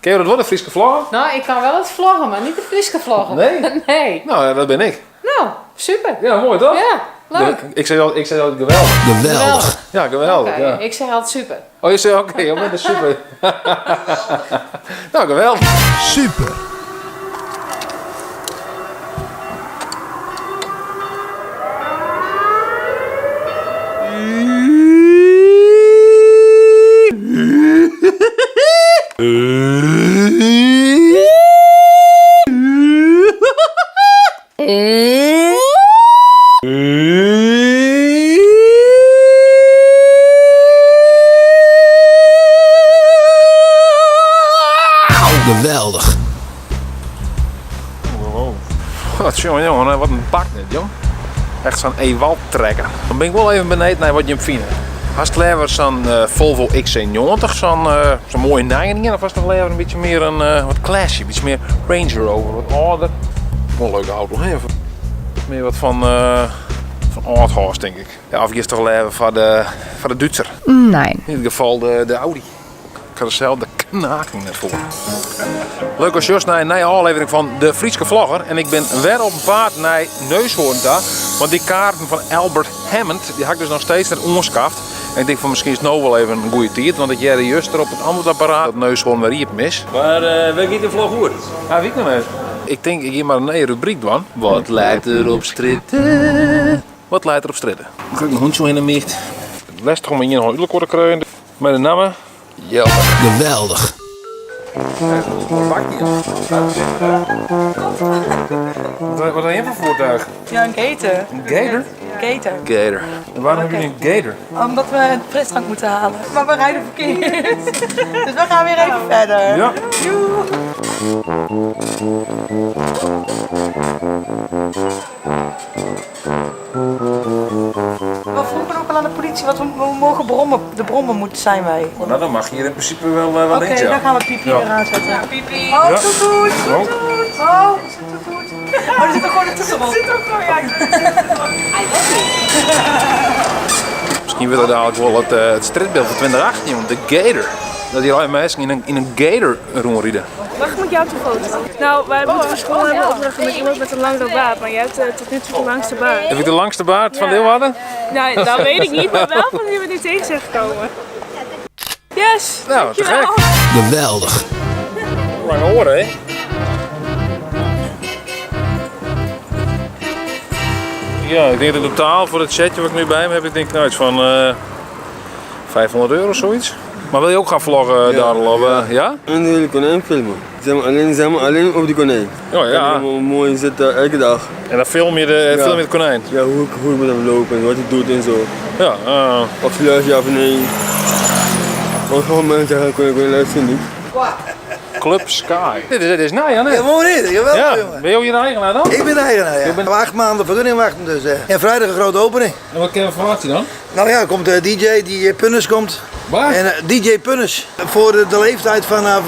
Ken je dat wol, de Fryske vlogger? Nou, ik kan wel het vloggen, maar niet de Fryske vloggen. Nee? Nee. Nou, dat ben ik. Nou, super. Ja, mooi toch? Ja, leuk. Ik zeg altijd geweldig. Geweldig. Ja, geweldig. Oké, Ja. Ik zeg altijd super. Oh, je zegt oké, okay, dat is super. Nou, geweldig. Super. Geweldich. Wat jongen, jongen, wat in bak net, jong. Echt zo'n Ewald trekker. Dan ben ik wel even benijd naar wat je hem vindt. Hast lever zo'n Volvo XC90, zo'n mooie nijning, of was het lever een beetje meer een wat classy, een beetje meer Range Rover, wat ouder. Wel een leuke auto, hè? Meer wat van Oudhorst, denk ik. Ja, of je is toch lever van de Duitser? Nee. In ieder geval de Audi. Ik had er zelf de knaking net voor. Leuk als Jos naar een nieuwe aflevering van de Fryske Vlogger. En ik ben weer op een paard naar Neushoorn daar. Want die kaarten van Albert Hammond, die had ik dus nog steeds net ongeskaft. En ik denk van misschien is het nou wel even een goede tijd. Want ik jette juist er op het antwoordapparaat dat Neushoorn weer hier mis. Maar waar gaat de vlog over? Ja, weet ik nog niet. Ik denk ik hier maar een nieuwe rubriek doen. Wat leidt er op stritten? Wat leidt er op stritten? Dan ga ik een hondje in de micht. Lastig om hier nog een uurlijk te krijgen. Met de naam Jelmer. Geweldig. Wat heb je voor voertuig? Ja, een gator. Een gator? Gator. Gator. En waarom hebben jullie een gator? Omdat we een frisdrank moeten halen. Maar we rijden verkeerd. Dus we gaan weer even verder. Ja. Joe. We vroegen ook al aan de politie wat we mogen brommen. De brommen moeten zijn wij. Oh, nou, dan mag je hier in principe wel Oké, links, ja. dan gaan we Pipi Ja. eraan zetten. Ja, Pipi. Oh, Ja. toet toet, toet Oh. toet. Oh, er zit toet toet. Oh, er zit ook gewoon een toeter op. Er zit ook gewoon, ja. Hij wil niet. Misschien willen dadelijk wel het strijdbeeld van 2018, want de Gator. Dat die lui mensen in een Gator rondrijden. Mag ik met jou op de foto? Nou, wij moeten voor school hebben opdrachten met iemand met een langere baard. Maar jij hebt tot nu toe de langste baard. Heb ik de langste baard van Ja. Leeuwarden? Nou, dat weet ik niet, maar wel van die we nu tegen zijn gekomen. Yes! Nou, te dankjewel. gek. Geweldig. Lange oren, hè? Ja, ik denk dat in totaal voor het setje wat ik nu bij me heb, ik denk nou iets van 500 euro of zoiets. Maar wil je ook gaan vloggen, Ja. Darel? Of ja? En de hele konijn filmen. Alleen op die konijn. Oh, ja. Kan ik hem mooi zitten elke dag. En dan Ja. film je het konijn? Ja, hoe ik met hem loop en wat hij doet en zo. Ja. Of hij luistert ja of nee. Want gewoon mensen zeggen, kon je luisteren niet. Club Sky. Dit is nij, hè? Ja, mooi niet. Geweldig, Ja. jongen. Ben je ook hier de eigenaar dan? Ik ben de eigenaar, ja. Je bent We hebben 8 maanden vergunning wachten dus. En vrijdag een grote opening. En wat verwacht je dan? Nou ja, er komt de DJ, DJ Punnes komt. Waar? En DJ Punnes. Voor de leeftijd vanaf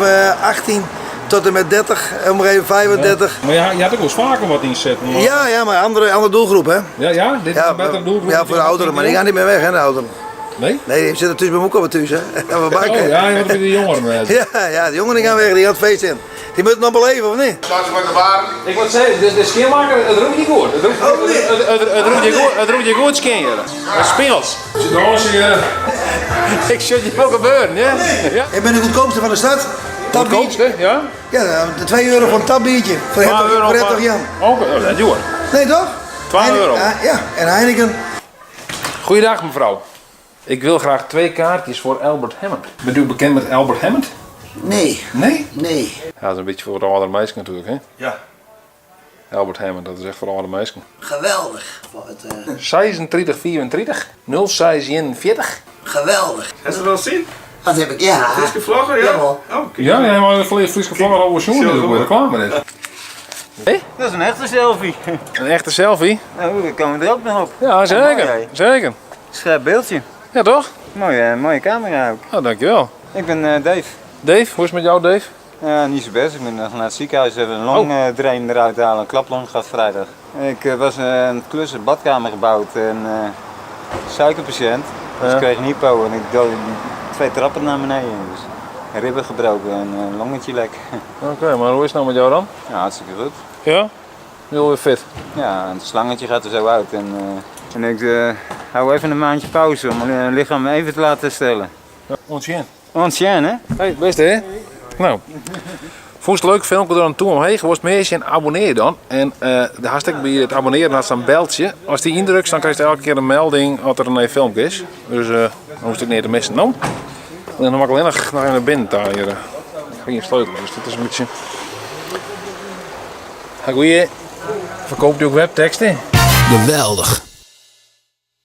18 tot en met 30, om even 35. Ja. Maar je had ook wel eens vaker wat inzetten. Maar... Ja, ja, maar andere doelgroep, hè? Ja, ja? Dit is Ja, een betere doelgroep. Ja, voor de ouderen, maar die gaan niet meer weg, hè, de ouderen. Nee? Nee, die zitten thuis bij mijn ook thuis, hè. En we bakken. Oh, ja, je wordt weer de jongeren met. Ja, ja, de jongeren gaan weg, die gaan het feest in. Die moeten nog beleven, of niet? Ik moet zeggen, de scheermaker, het roept niet goed. Het roept, Oh, nee. het, het, het, het roept je goed, het roept je goed scheren. Het speelt. Ik zit je wel gebeuren, hè? Ja. Ik ben de goedkoopste van de stad. Tapbiertje. Goedkoopste, ja? Ja, de 2 euro voor een tapbiertje. Voor 2 euro 30 voor- Jan. Oké, oh, dat is duur. Nee, toch? 2 euro. Ja, en Heineken. Goeiedag, mevrouw. Ik wil graag 2 kaartjes voor Albert Hammond. Bent u bekend met Albert Hammond? Nee. Nee? Nee. Ja, dat is een beetje voor de oude meisjes natuurlijk, hè? Ja. Albert Hammond, dat is echt voor de oude meisjes. Geweldig. Wat 36, 34, nul zes eenenveertig. Geweldig. Heb je dat wel zien? Dat heb ik, ja. Fryske vlogger, ja? Jawel. Oh, kijk. Ja, ja, maar de Fryske vlogger al wel Zo is ook weer reclame dit. Hé? Dat is een echte selfie. Een echte selfie? Nou, daar komen we er ook nog op. Ja, zeker. Ja, mooi, hè? Zeker. Scherp beeldje. Ja, toch? Mooie camera ook. Nou, dankjewel. Ik ben Dave. Dave, hoe is het met jou, Dave? Ja, niet zo best. Ik ben nog naar het ziekenhuis even een longdrain eruit halen. Een klaplong gaat vrijdag. Ik was aan het klussen, badkamer gebouwd en suikerpatiënt. Dus Ja. ik kreeg een hypo en ik dook 2 trappen naar beneden. Dus. Ribben gebroken en een longetje lek. Oké, maar hoe is het nou met jou dan? Ja, hartstikke goed. Ja? Nu alweer fit? Ja, het slangetje gaat er zo uit. En, en ik hou even een maandje pauze om mijn lichaam even te laten herstellen. Ja, Ancien. Ancien, hè? Hey, best hè? Nou, vond je het leuk filmpje dan toe omheen? Was meer en abonneer dan. En de hashtag bij het abonneren had zo'n beltje. Als die indrukt, dan krijg je elke keer een melding als er een nieuw filmpje is. Dus dan hoef ik niet te missen. Nou, dan mag ik alleen nog naar binnen daar hier. Ik ga hier sleutelen, dus dat is een beetje. Goeie. Verkoopt u ook webteksten? Geweldig.